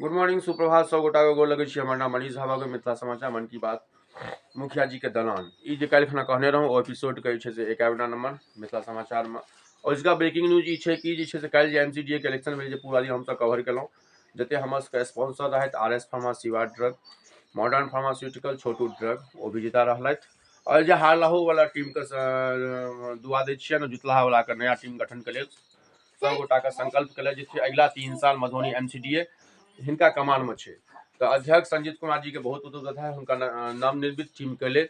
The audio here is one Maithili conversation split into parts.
गुड मॉर्निंग, सुप्रभात सब गोटा के गोर लगै छी। हमर नाम मनीष झा भऽ गेल। मिथिला समाचार मन की बात मुखिया जी के दलान ई जे काल्हि खना कहने रहौं ओ एपिसोड के जे छै से 51 नंबर मिथिला समाचार में अजुका ब्रेकिंग न्यूज ई छै कि जे छै से काल्हि जे एम सी डी ए के इलेक्शन भेलै जे पूरा दिन हमसब कवर केलहुँ, जते हमर सबके स्पॉन्सर रहथि R S pharma, Shiva drug, modern pharmaceutical, Chhotu drug, ओ विजेता रहलथि। आओर जे हारलहो वाला टीम के दुआ दै छियनि, जितलाहा वाला के नया टीम गठन के लेल सब गोटा के संकल्प केलथि जे अगिला 3 साल Madhubani M C D A हिनका कमान में छै। तऽ अध्यक्ष संजीत कुमार जी के बहुत बहुत बधाई हुनका नवनिर्मित टीम के लेल।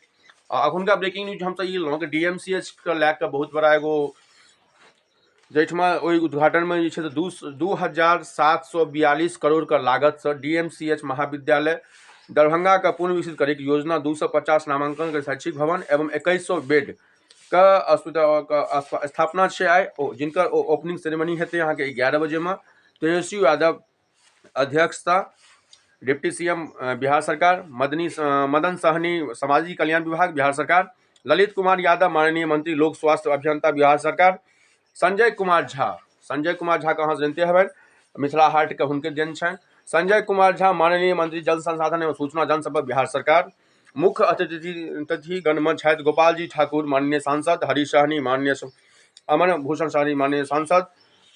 आ अखुनका ब्रेकिंग न्यूज हमसब ई लेलहुँ कि डी एम सी एच के लए कऽ बहुत बड़ा एगो जाहिठमा ओहि उद्घाटनमे जे छै से 2742 करोड़ के लागतसँ डी एम सी एच महाविद्यालय दरभंगा के पूर्ण विकसित करैके योजना 250 नामांकन के शैक्षिक भवन एवं 2100 बेड के अस्पताल के स्थापना छै आइ, ओ जिनकर ओ ओपनिंग सेरेमनी हेतै अहाँके 11 बजेमे। तेजस्वी यादव अध्यक्षता, डिप्टी सी एम बिहार सरकार, मदन सहनी सामाजिक कल्याण विभाग बिहार सरकार, ललित कुमार यादव माननीय मंत्री लोक स्वास्थ्य अभियंता बिहार सरकार, संजय कुमार झा, संजय कुमार झा के अहाँ जानते हेबै, मिथिला हाट के हुनके देन छनि, संजय कुमार झा माननीय मंत्री जल संसाधन एवं सूचना जनसंपर्क बिहार सरकार। मुख्य अतिथि गणमे छथि गोपाल जी ठाकुर माननीय सांसद, हरि सहनी माननीय अमन भूषण सहनी माननीय सांसद,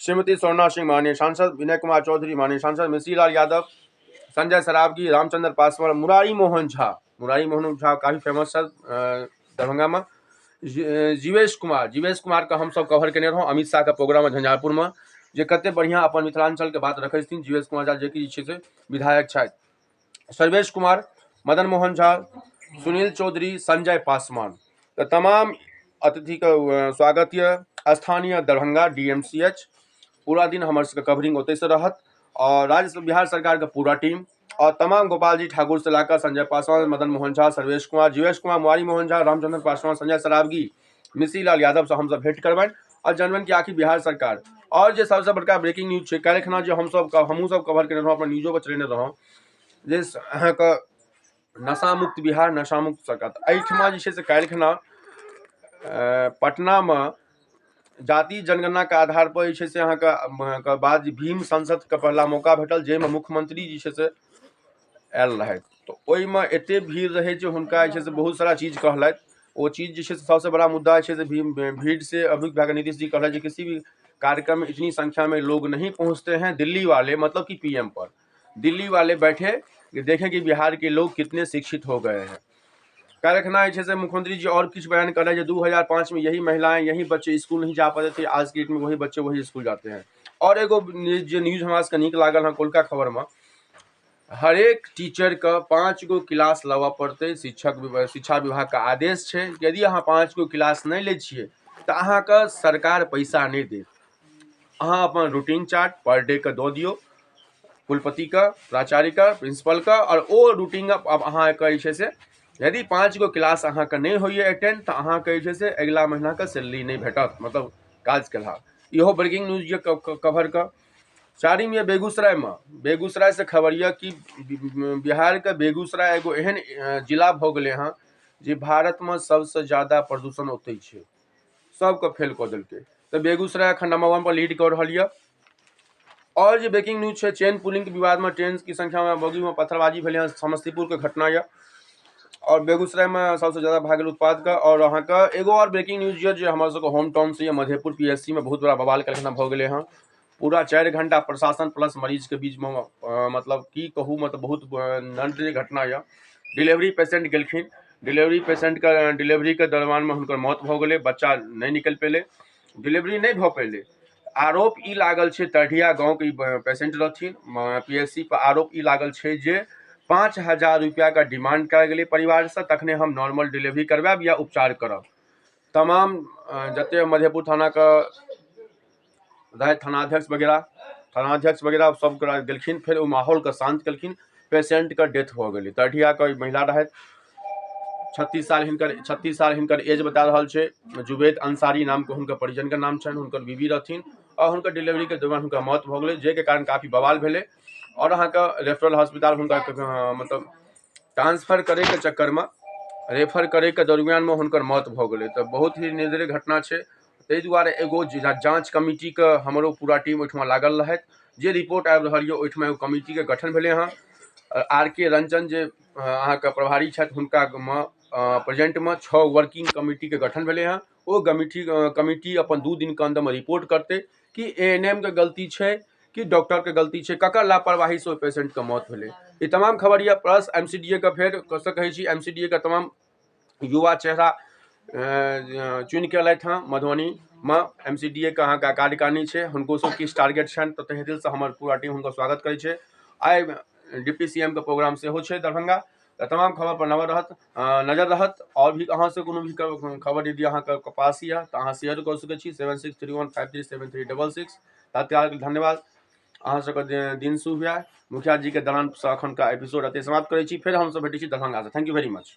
श्रीमती स्वर्णा सिंह माननीय सांसद, विनय कुमार चौधरी माननीय सांसद, मिश्रीलाल यादव, संजय सरावगी, रामचंद्र पासवान, मुरारी मोहन झा, मुरारी मोहन झा काफी फेमस छथि दरभंगामे, जीवेश कुमार, जीवेश कुमारके हमसब कवर केने रहौं अमित शाहके प्रोग्राममे झंझारपुरमे, जे कते बढ़िआँ अपन मिथिलाञ्चलके बात रखै छथिन जीवेश कुमार झा, जेकि जे छै से विधायक छथि, सर्वेश कुमार, मदन मोहन झा, सुनील चौधरी, संजय पासवान। तऽ तमाम अतिथिके स्वागत यऽ स्थानीय Darbhanga D M C H. पूरा दिन हमर सबके कवरिंग ओतहिसँ रहत और राज्य बिहार सरकारके पूरा टीम और तमाम गोपाल जी ठाकुर से लाकर संजय पासवान, मदन मोहन झा, सर्वेश कुमार, जीवेश कुमार, मुरारी मोहन झा, रामचंद्र पासवान, संजय सरावगी, मिश्रीलाल यादव से हमसब भेंट करबनि और जानबनि कि आखिर बिहार सरकार। और जे सबसँ बड़का ब्रेकिंग न्यूज छै काल्हि खना जे हमसब हमहूँ सब कवर केने रहौं, अपन न्यूजो पर चलेने रहौं जे अहाँके नशा मुक्त बिहार, नशा मुक्त सरकार। तऽ एहिठमा जे छै से काल्हि खना पटनामे जाति जनगणनाके आधार पर जे छै से अहाँके बाद भीम संसदके पहला मौका भेटल, जाहिमे मुख्यमंत्री जे छै से आयल रहथि। तऽ ओहिमे एते भीड़ रहै जे हुनका जे छै से बहुत सारा चीज कहलथि। ओ चीज जे छै से सबसँ बड़ा मुद्दा जे छै से भीड़ से अभियुक्त भए कऽ नीतीश जी कहलथि जे किसी भी कार्यक्रम में इतनी संख्या में लोग नहीं पहुँचते हैं दिल्ली वाले, मतलब कि पी एम पर दिल्ली वाले बैठे कि देखें कि बिहार के लोग कितने शिक्षित हो गए हैं। काल्हि जे छै से मुख्यमंत्री जी और किछु बयान कर रहे हैं 2005 में यही महिलाएं यही बच्चे स्कूल नहीं जा पाते थे, आज के डेट में वही बच्चे वही स्कूल जाते हैं। और एगो जे न्यूज हमरा सबके नीक लागल हँ कोलका खबरमे, हरेक टीचरके 5 गो क्लास लेबऽ पड़तै, शिक्षा विभागके आदेश छै यदि अहाँ 5 गो क्लास नहि लै छियै तऽ अहाँके सरकार पैसा नहि देत। अहाँ अपन रूटीन चार्ट पर डे के दऽ दियौ कुलपतिके, प्राचार्यके, प्रिंसिपलके, और ओ रूटीन अब अहाँके जे छै से यदि 5 गो क्लास अहाँके नहि होइए अटेंड तऽ अहाँके जे छै से अगिला महीनाके सैलरी नहि भेटत, मतलब काज केलहा। इहो ब्रेकिंग न्यूज यऽ कवर कऽ। चारिम यऽ बेगूसरायमे, बेगूसरायसँ खबर यऽ कि बिहारके बेगूसराय एगो एहन जिला भऽ गेलै हँ जे भारतमे सबसँ ज्यादा प्रदूषण ओतहि छै, सबके फेल कऽ देलकै। तऽ बेगूसराय एखन नंबर 1 पर लीड कऽ रहल यऽ। और जे ब्रेकिंग न्यूज छै चेन पुलिंग के विवादमे ट्रेन की संख्यामे बोगीमे पत्थरबाजी भेलै हँ, समस्तीपुरके घटना यऽ और बेगूसरायमे सबसँ ज्यादा भए गेल उत्पादके। और अहाँके एगो और ब्रेकिंग न्यूज यऽ जे हमर सबके होम टाउन से यऽ मधेपुर पी एस सी मे बहुत बड़ा बवाल काल्हिखना भऽ गेलै हँ। पूरा 4 घंटा प्रशासन प्लस मरीजके बीचमे मतलब की कहू, मतलब बहुत नंदनीय घटना यऽ। डिलीवरी पेशेंट गेलखिन, डिलीवरी पेशेंटके डिलीवरीके दरमियानमे हुनकर मौत भऽ गेलै, बच्चा नहि निकलि पेलै, डिलीवरी नहि भऽ पेलै। आरोप ई लागल छै तरढिया गाँवके ई पेशेंट रहथिन, पी एस सी पर आरोप ई लागल छै जे 5000 रुपैआके डिमांड कयल गेलै परिवारसँ, तखने हम नॉर्मल डिलीवरी करवायब या उपचार करब। तमाम जते मधेपुर थानाके रहै थानाध्यक्ष वगैरह सब गेलखिन, फेर ओ माहौलके शान्त केलखिन, पेशेंटके डेथ भऽ गेलै। तरढियाके महिला रहथि, 36 साल हिनकर, 36 साल हिनकर एज बता रहल छै। जुबेद अंसारी नामके हुनकर परिजनके नाम छनि, हुनकर बीवी रहथिन और हुनकर डिलीवरीके दौरान हुनकर मौत भऽ गेलै, जाहिके कारण काफी बवाल भेलै। और अहाँके रेफरल हॉस्पिटल हुनका मतलब ट्रांसफर करैके चक्करमे रेफर करैके दरमियानमे हुनकर मौत भऽ गेलै। तऽ बहुत ही निर्दयी घटना छै। ताहि दुआरे एगो जाँच कमिटीके हमरो पूरा टीम ओहिठमा लागल रहथि। जे रिपोर्ट आबि रहल यऽ, ओहिठमा एगो कमिटीके गठन भेलै हँ। आर के रंजन जे अहाँके प्रभारी छथि, हुनकामे प्रेजेंटमे 6 वर्किंग कमिटीके गठन भेलै हँ। ओ कमिटी अपन 2 दिनके अन्दरमे रिपोर्ट करतै कि ए.एन.एम. के गलती छै कि डॉक्टरके गलती छै, ककर लापरवाहीसँ ओहि पेशेंटके मौत भेलै। ई तमाम खबर यऽ। प्लस एम.सी.डी.ए. के फेर कऽ कहै छी, एम.सी.डी.ए. के तमाम युवा चेहरा चुनि कऽ एलथि हँ। मधुबनीमे एम.सी.डी.ए. के अहाँके कार्यकारिणी छै, हुनको सब किछु टारगेट छनि, तऽ तहे दिलसँ हमर पूरा टीम हुनकर स्वागत करै छै। आइ डिप्टी सी.एम. के प्रोग्राम सेहो छै दरभंगा। तऽ तमाम खबर पर नजर रहत। आओर भी अहाँसँ कोनो भी खबर यदि अहाँके पास यऽ तऽ अहाँ शेयर कऽ सकै छी 7631537366। तत्काल धन्यवाद, अहाँ सबके दिन शुभ हुए। मुखिया जी के दलानसँ एखनका एपिसोड एतहि समाप्त करै छी। फेर हमसब भेटै छी दरभंगासँ। Thank you very much.